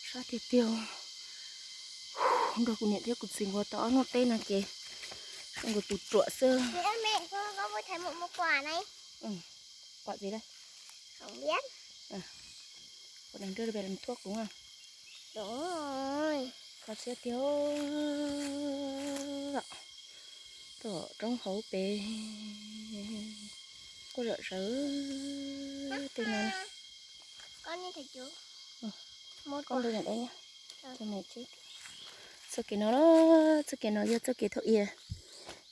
Sab tiag tiag. Nrog kuv niam thiab kuv txiv nkaus tau ob hnub teb no ces zoo nkaus tus ruam xwb. Kuam txiv la. Kuam neeg nrog peb los thuab kuv. Kho siab tiag. Tom roob hauv pem quaj zom zaws tej no. Txoj kev no, txoj kev no yog txoj kev thaum ub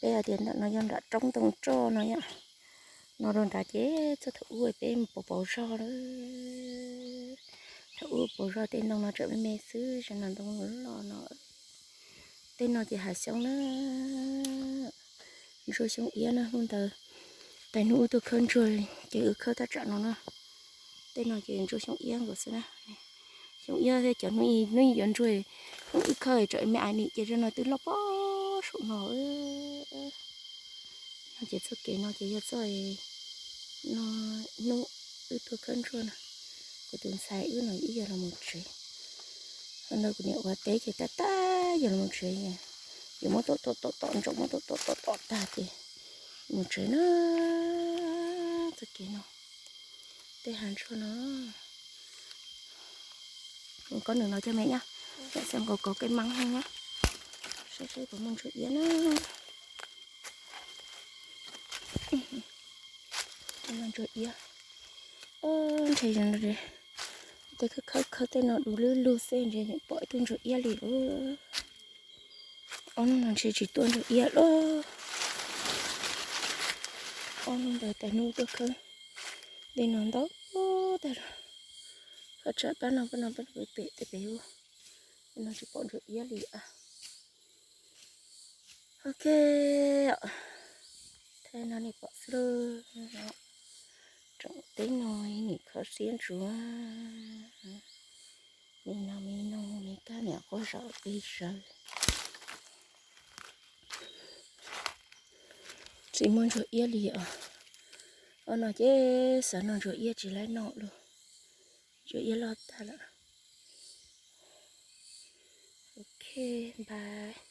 peb hais tias ntawm no yog nram roob ntoo roj no yom. No rau nrad ces txoj thaum ub peb mus pauv pauv zog lawm. Thaum ub pauv zog tej ntoo no tseem me me xwb, zaum no ntoo loj no. Tej no ces hav xyoob na, ntsuag xyoob iab na, hnub ntawd tais hnub wb tuaj khawb ntsuag ces wb khawb thaj tsam no na. Tej no ces ntsuag xyoob iab nkaus xwb na. Xyoob iab thiab cov hnub hnub yuav ntsuag, hnub wb khawb tsam me ais nim ces zaum no twb loj pob saum no. No ces txoj kev no ces yog txoj no, hnub wb tuaj khawb ntsuag no, kuv tus ntxhais wb no ib yam los mus tsev. Ntawd kuv niam ua teb ces tab tab yam los mus tsev, yuav muab tom tom tom tom ntsoov muab tom tom tom tom tag ces mus tsev na. Txoj kev no, tej hav ntsuag no. Koj nws no coj me nyob, xav nkaus kauv kej mab heev nyob, saib saib puas muaj ntsuag iab na. Ntsuag iab, ntshe tej khawb khawb tej no du lug lug xwb ntshe pom ib tug ntsuag iab li. Ob hnub no ntshe tsis tuaj ntsuag iab lawm. Ob hnub ntawd tais hnub tuaj khawb, tej no ntau tag. Thaj tsam pab no pab no pab pem tej pem ub, no tsis pom ntsuag iab li. Ok, thaum no nej pom xwb lauj. Tsoom teb no nim kho siab ntsuag. Me no me no me kab niam quaj zom pes zaws. Tsis muaj ntsuag iab li os. Ob no ces xav noj ntsuag iab tsis laib noj lawm. Ntsuag iab loj tag lawm. Ok, bye.